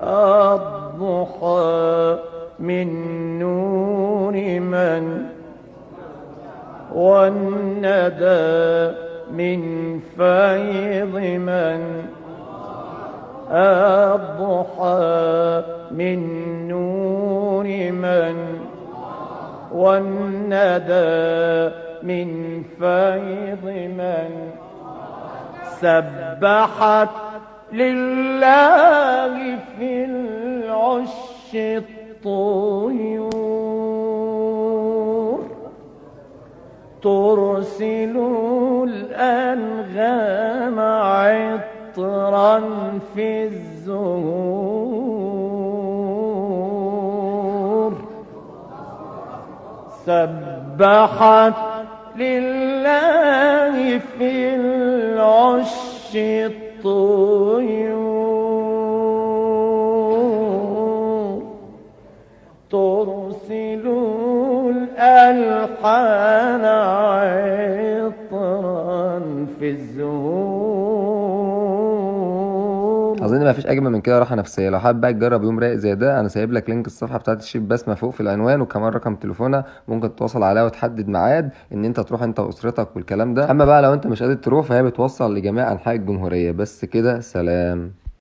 الضحى من نور من والندى من فيض من الضحى من نور من والندى من فيض من سبحت لله في العش الطيور ترسل الأنغام عطرا في الزهور سبحت لله في العش الطيور ترسل الألحان عطرا في الزهور. اظن ما فيش اجمل من كده راحة نفسية. لو حابب بقى تجرب يوم رايق زي ده، انا سايب لك link الصفحة بتاعت الشيف بسمه فوق في العنوان، وكمان رقم تليفونها ممكن تتواصل عليها وتحدد ميعاد ان انت تروح انت واسرتك والكلام ده. اما بقى لو انت مش قادر تروح، فهي بتوصل لجميع انحاء الجمهورية. بس كده، سلام.